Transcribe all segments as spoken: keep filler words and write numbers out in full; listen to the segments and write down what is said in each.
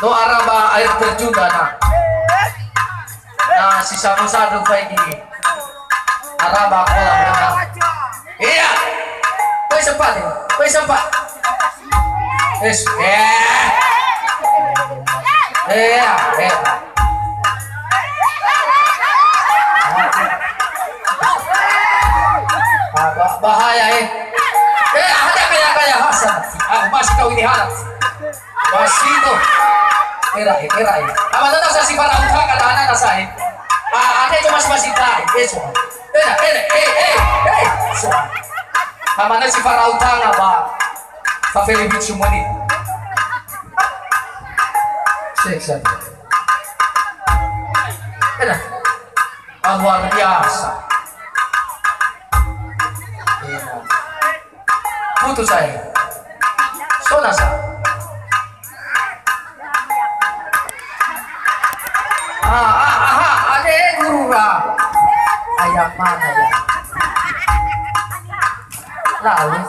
No araba air terjun dana. Na si sandro-sandro faigi. Araba kolam renang. Iya. Woi sempat, woi sempat. Is, eh. Iya, iya. Ah, ba-, bahaya, eh. Eh, ada kaya-kaya Hasan. Ah, masih kau ini harap. Masito. Era, eh, era, eh. Ama tata sa si para utanga da ana sa, eh. Ah, ate cuma si masita, eh, so. Era, era, eh, eh, eh, so. Ama na si para utanga ba. Fa Felix Sumoni. Seksa. Era. Ah, luar biasa. Era. Putus ae. So nasa. Ah, ah, aha, ade guru ra. Ayam mana ya? Lalu.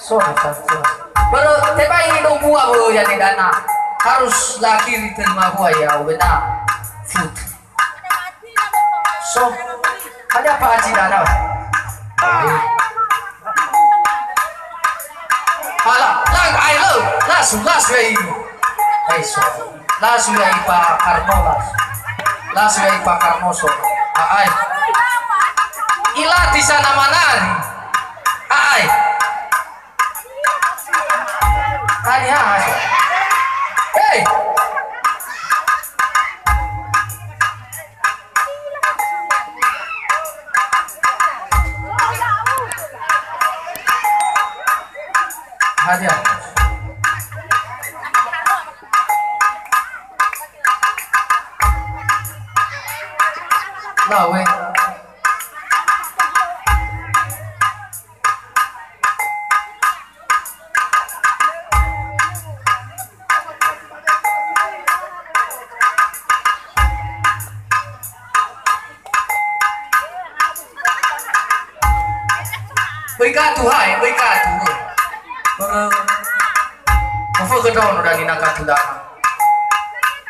So nasa, so nasa. Baru tebai ini dong buah baru yang di dana. Harus lagi diterima buah ya, wena. Food. So, ada apa haji dana? Hala, lang, ai, lo, lasu, lasu, ai. Ai, so. Lasu, ai, Pak Karno, lasu. Lasu, ai, Pak Karno, so. Ai. Ila di sana manari. Ai. Tadi, ha, ha. Hei. Hadia. Lawe. Böi katu, hai, böi katu. Börö, mofökhö ndraono dania katu dama.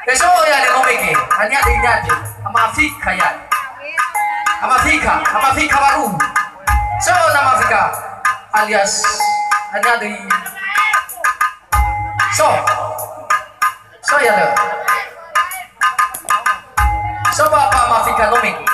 Eso ya de ngomege, hanya de nyade. Ama Fika ya. Ama Fika, Ama Fika baru. So nama Fika alias hanya de. So. So ya le. So ba Ama Fika nomege.